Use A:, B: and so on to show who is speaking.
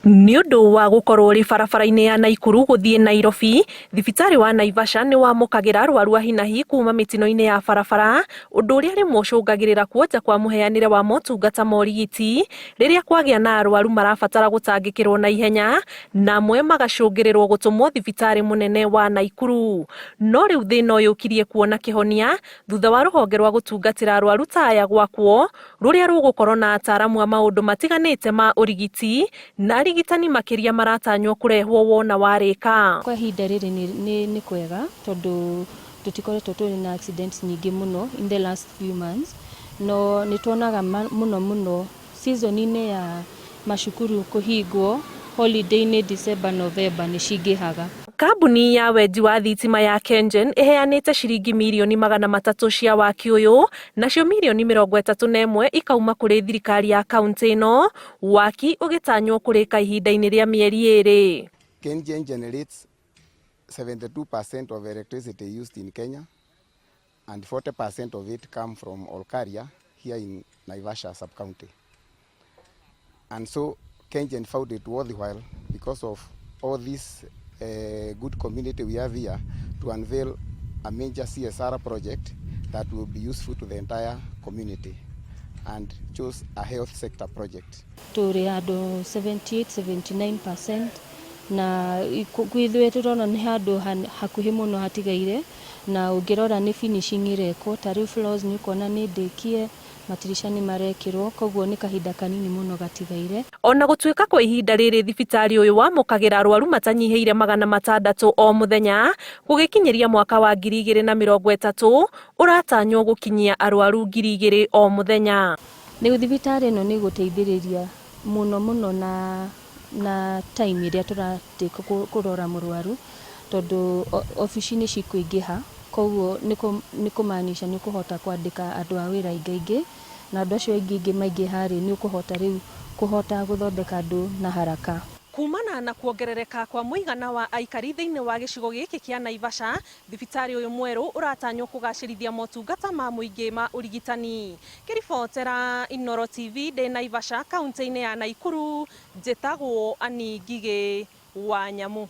A: Nĩ ũndũ wa gũkorwo ũrĩ barabara-inĩ ya Naikuru gũthiĩ Nairobi, thibitarĩ wa Naivasha nĩ wamũkagĩra arwaru a hinahi kuma mĩtino-inĩ ya barabara, ũndũ ũrĩa rĩmwe ũcũngagĩrĩra kuonja kwa mũheanĩre wa motungata ma ũrigiti rĩrĩa kwagĩa na arwaru marabatara gũtangĩkĩrwo na ihenya na amwe magacũngĩrĩrwo gũtũmwo thibitarĩ mũnene wa Naikuru. No rĩu thĩna ũyũ ũkirie kuona kĩhonia thutha wa rũhonge rwa gũtungatĩra arwaru ta aya gwakwo rũrĩa rũgũkorwo na ataaramu a maũndũ matiganĩte ma ũrigiti na arigitani makĩria maratanywo kũrehwo wona warĩka.
B: Kwa ihinda rĩrĩ nĩ kwega tondũ tũtikoretwo tũrĩ na accidents nyingĩ mũno in the last few months, no nĩ tuonaga mũno mũno season-inĩ ya macukuru kũhingwo holiday-inĩ December, November nĩ cingĩhaga.
A: Kambuni ya wenji wa thitima ya KenGen ĩheanĩte ciringi mirioni 300 cia waki ũyũ, nacio mirioni 31 ikauma kũrĩ thirikari ya kauntĩ ĩno, waki ũgĩtanywo kũrĩka ihinda-inĩ rĩa mĩeri 2.
C: KenGen generates 72% of electricity used in Kenya and 40% of it come from Olkaria here in Naivasha sub-county. And so KenGen found it worthwhile because of all this good community we have here to unveil a major CSR project that will be useful to the entire community and chose a health sector project.
B: Tũrĩ handũ 78 79% na kwĩ ithuĩ tũrona nĩ handũ hakuhĩ mũno hatigaire, na ũngĩrora nĩ finishing ĩrekwo, ta rĩu floors nĩ ũkuona nĩ ndĩkie, matirisha nĩ marekĩrwo, koguo nĩ kahinda kanini mũno gatigaire.
A: Ona gũtuĩka kwa ihinda rĩrĩ thibitarĩ ũyũ wamũkagĩra arwaru matanyihĩire 600 o mũthenya, gũgĩkinyĩria mwaka wa 2030 ũratanywo gũkinyia arwaru 2000 o mũthenya.
B: Rĩu thibitarĩ ĩno nĩ ĩgũteithĩrĩria mũno mũno na time ĩrĩa tũratake kũrora mũrwaru, tondũ obici nĩ cikũingĩha, koguo nĩ kũmaanisha nĩ ũkũhota kwandĩka andũ a wĩra aingĩ aingĩ, na andũ acio aingĩ aingĩ maingĩha rĩ, nĩ ũkũhota rĩu kũhota gũthondeka andũ na haraka.
A: Kumana na kuongerereka kwa mũigana wa aikari thĩinĩ wa gĩcigo gĩkĩ kĩa Naivasha, thibitarĩ ũyũ mwerũ ũratanywo kũgacĩrithia motungata ma mũingĩ ma ũrigitani. Ngĩribotera Inooro TV ndĩ Naivasha kaunti-inĩ ya Naikuru, njĩtagwo Annie Ngigĩ wa Nyamu.